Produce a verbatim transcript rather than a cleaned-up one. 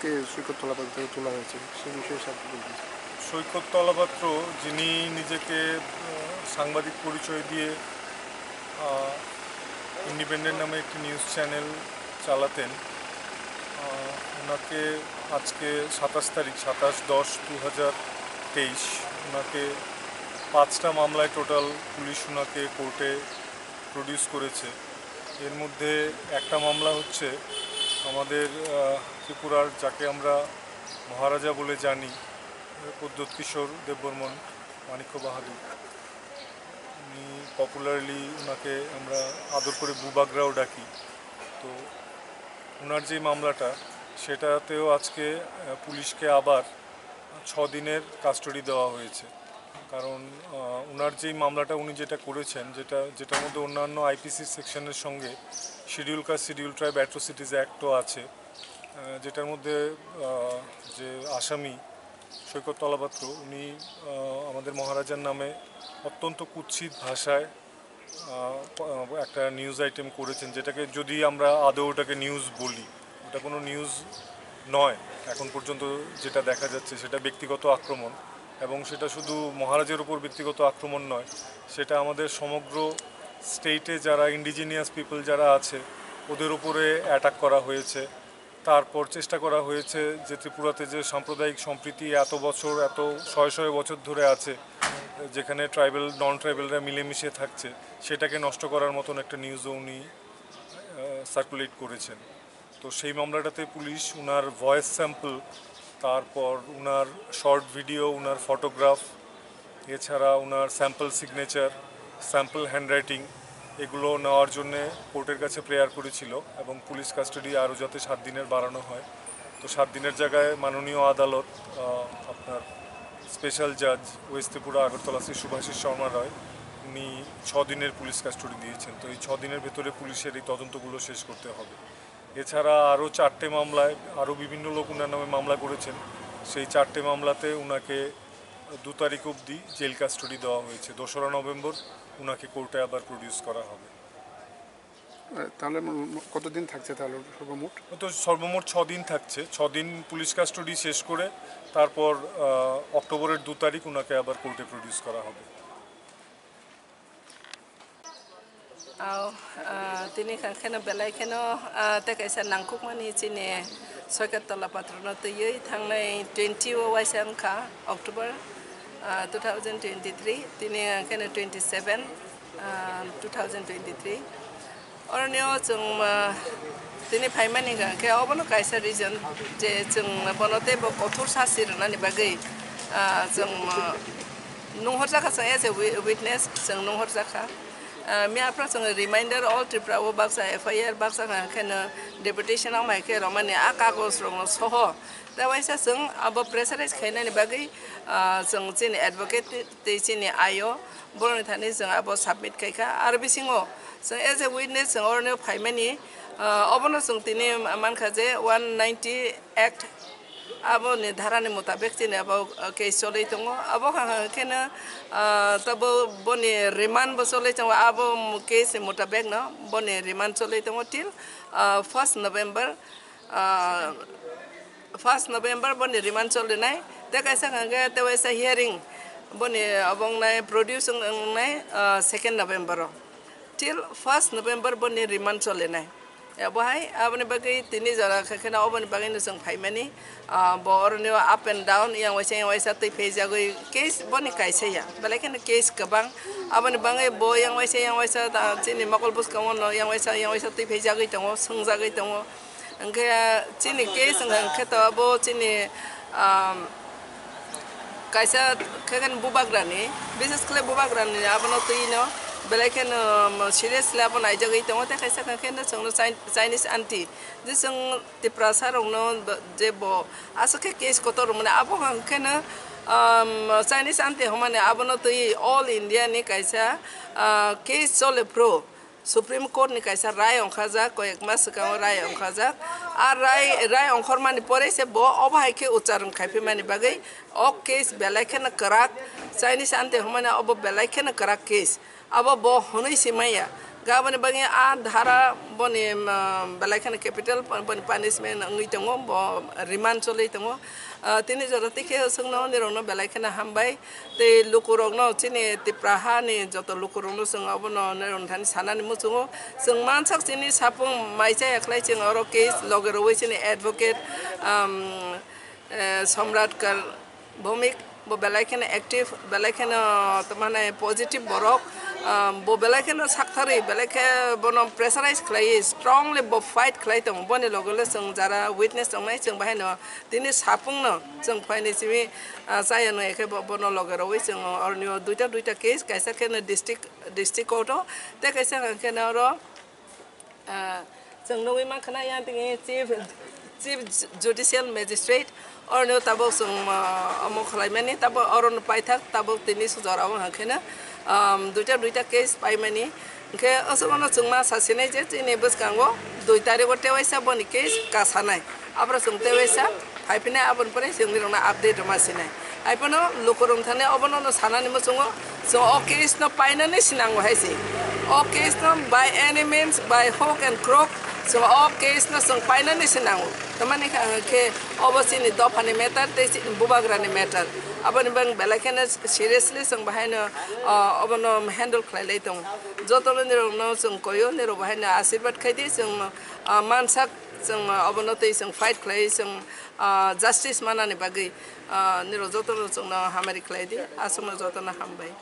সৈকত তলাপাত্রকে তোলা হয়েছে, সে বিষয়ে স্যার কি বলবেন? সৈকত তলাপাত্র, যিনি নিজেকে আহ, সাংবাদিক পরিচয় দিয়ে ইন্ডিপেন্ডেন্ট নামে একটি নিউজ চ্যানেল চালাতেন, আহ, ওনাকে আজকে সাতাশ তারিখ, সাতাশ দশ দু হাজার তেইশ, ওনাকে পাঁচটা মামলায় টোটাল পুলিশ ওনাকে কোর্টে প্রডিউস করেছে। এর মধ্যে একটা মামলা হচ্ছে আমাদের আহ, ত্রিপুরার, যাকে আমরা মহারাজা বলে জানি, প্রদ্যোৎ কিশোর দেববর্মন, মাণিক্য বাহাদুর, উনি পপুলারলি ওনাকে আমরা আদর করে বুবাগ্রাও ডাকি। তো ওনার যে মামলাটা, সেটাতেও আজকে আহ, পুলিশকে আবার ছ দিনের কাস্টডি দেওয়া হয়েছে। কারণ আহ, ওনার যেই মামলাটা উনি যেটা করেছেন, যেটা যেটার মধ্যে অন্যান্য আইপিসি সেকশনের সঙ্গে শিডিউল কাস্ট শিডিউল ট্রাইব অ্যাট্রোসিটিজ অ্যাক্টও আছে, আহ, যেটার মধ্যে আহ, যে আসামি সৈকত তলাপাত্র, উনি আহ, আমাদের মহারাজার নামে অত্যন্ত কুৎসিত ভাষায় আহ, প- একটা নিউজ আইটেম করেছেন, যেটাকে যদি আমরা আদৌ ওটাকে নিউজ বলি, ওটা কোনো নিউজ নয়। এখন পর্যন্ত যেটা দেখা যাচ্ছে, সেটা ব্যক্তিগত আক্রমণ, এবং সেটা শুধু মহারাজের উপর ব্যক্তিগত আক্রমণ নয়, সেটা আমাদের সমগ্র স্টেটে যারা ইন্ডিজিনিয়াস পিপল যারা আছে, ওদের উপরে অ্যাটাক করা হয়েছে। তারপর চেষ্টা করা হয়েছে যে ত্রিপুরাতে যে সাম্প্রদায়িক সম্প্রীতি এত বছর, এত শয়ে শয়ে বছর ধরে আছে, যেখানে ট্রাইবাল, নন ট্রাইবালরা মিলেমিশে থাকছে, সেটাকে নষ্ট করার মতন একটা নিউজও উনি সার্কুলেট করেছেন। তো সেই মামলাটাতে পুলিশ উনার ভয়েস স্যাম্পল, তারপর উনার শর্ট ভিডিও, উনার ফটোগ্রাফ, এছাড়া উনার স্যাম্পল সিগনেচার, স্যাম্পল হ্যান্ডরাইটিং, এগুলো নেওয়ার জন্য কোর্টের কাছে প্রেয়ার করেছিল এবং পুলিশ কাস্টডি আরও যাতে সাত দিনের বাড়ানো হয়। তো সাত দিনের জায়গায় মাননীয় আদালত আহ, আপনার স্পেশাল জাজ ওয়েস্ট ত্রিপুরা আগরতলা শ্রী শুভাশিস শর্মা রায়, উনি ছ দিনের পুলিশ কাস্টডি দিয়েছেন। তো এই ছ দিনের ভেতরে পুলিশের এই তদন্তগুলো শেষ করতে হবে। এছাড়া আরও চারটে মামলায় আরও বিভিন্ন লোক ওনার নামে মামলা করেছেন। সেই চারটে মামলাতে ওনাকে দু তারিখ অবধি জেল কাস্টডি দেওয়া হয়েছে। দোসরা নভেম্বর ওনাকে কোর্টে আবার প্রডিউস করা হবে। আহ, তাহলে ম- ম- কতদিন থাকছে তাহলে সর্বমোট? তো সর্বমোট ছ দিন থাকছে। ছ দিন পুলিশ কাস্টডি শেষ করে তারপর আহ, অক্টোবরের দু তারিখ ওনাকে আবার কোর্টে প্রডিউস করা হবে। Aw, ah, tini kha kheno belai kheno, ah, tei kaisa nangkukmani chini Soikat Tola Patrono twiwi thangnai twenty o waisa wngkha October, ah, two thousand twenty-three, tini kheno twenty-seven, ah, two thousand twenty-three. Oroni o chwng, ah, tini phaimani hwnkha khe obono kaisa reason je chwng bono teibo kothor sasi rwnani bagwi, ah, chwng, ah, nunghorjakha chwng as a wi- witness chwng nunghorjakha. Ah, miya aphra chwng reminder all Tripura o baksa F I R baksa hwnkha kheno deputation wng bai khe romani a kagoj rokno soho tei waisa chwng abo pressurize khainani bagwi, ah, chwng chini advocate tei chini I O borokni thani chwng abo submit khaikha. Aro bisingo chwng as a witness chwng oroni phaimani, ah, obono chwng tini mankha je one ninety act aboni dharani mutabek chini abo, ah, case cholwi tongo. Abo hwnka hwnka kheno, ah, tabo boni remand bo cholwi tongo. Abo case ni mutabek no boni remand cholwi tongo till, ah, first November, ah, first November boni remand cholinai, tei kaisa hwnkha khe tei waisa hearing boni obo wngnai produce wng- wngnai, ah, second November o till first November boni remand cholinai. Abo hai aboni bagwi tini jora khe kheno oboni bagwi no chwng phaimani, ah, bo oroni o up and down yang waisa yang waisa twi phaijagwi case boni kaisa ya belai kheno case kwbang aboni bagwi bo yang waisa yang waisa ta- chini mokol bwskango no yang waisa yang waisa twi phaijagwi tongo, swngjagwi tongo. Hwnkhe chini case wngkha hwnkhe to abo chini, um, kaisa khe bubagrani, bises khle bubagrani abono twi no belai kheno, um, seriously abo naijagwi tongo. Tei kaisa khe no chwngno Chin- Chinese aunty je chwng Tiprasa rokno je bo aswk khe case kotor rwmani abo hwnkhe no, um, Chinese aunty hwnmani abono twi all India ni kaisa, uh, case chole phuru. Supreme Court ni kaisa rai ongkhajak, koyek mas swkango rai ongkhajak. A rai, rai ongkhormani pore se bo obo hai khe ucharung khaiphaimani bagwi o case belai kheno kwrak, Chinese aunty hwnmani obo belai kheno kwrak case. Abo bo hwnwi se maya, Aboni bagwi a dhara boni, um, belai kheno capital, boni punishment wngwi tongo, bo remand choli tongo. Uh, tini jora tikhe chwngno nirokno belai kheno hambai. Tei lukurokno, chini Tipra hani joto lukurokno chwng obono nirok thani sanani muchungo. Chwng mansak chini sapung mai chaya khlai chwng oro case loge rwui chini advocate, um, eh, Somrat Kar Bhowmik, bo belai kheno active, belai kheno, tamane, positive borok. Ah, bo belai kheno saktharwi, belai khe bono pressurize khlaiwi, strongly bo fight khlai tongo. Boni loge le chwng jara witness tongnai, chwng bahaino tini sapungno chwng phaini simi, ah, chaya nung khe bo-, bono loge rwui chwng oroni o duita, duita case, kaisa kheno district, district court o, tei kaisa hwnkhe no oro Ah, chwng nugwi mankha na yang tini chief, chief judicial magistrate, oroni tabuk chwng, ah, omo khlaimani, tabuk oro paithak, tabuk tini sujora o hwnkheno, um, duita, duita case paimani. Hwnkhe aswkno chwngma sasinai je chini bwskango dui tarikh o tewaisa boni case kasanai. Abro chwng tewaisa phai phine aboni pore chwng nirokno update rwma sinai. Hai phano lukurok thani obono no sanani muchungo, chwng o case no painani sinango hai se. O case no by any means, by hook and crook, chwng o case no chwng painani sinango. Tamani kha khe obo chini dophani matter tei chini bubagrani matter. Aboni bagwi belai kheno seriously chwng bahaino, ah, obono handle khlai lai tongo. Jotono nirokno chwng koyo, nirok bahaino asirwad khai di, chwng, ah, mansak, chwng, ah, obono tei chwng fight khlai, chwng, ah, justice manani bagwi, ah, nirok jotono chwngno hamari khlai di, aswkno jotono hambai.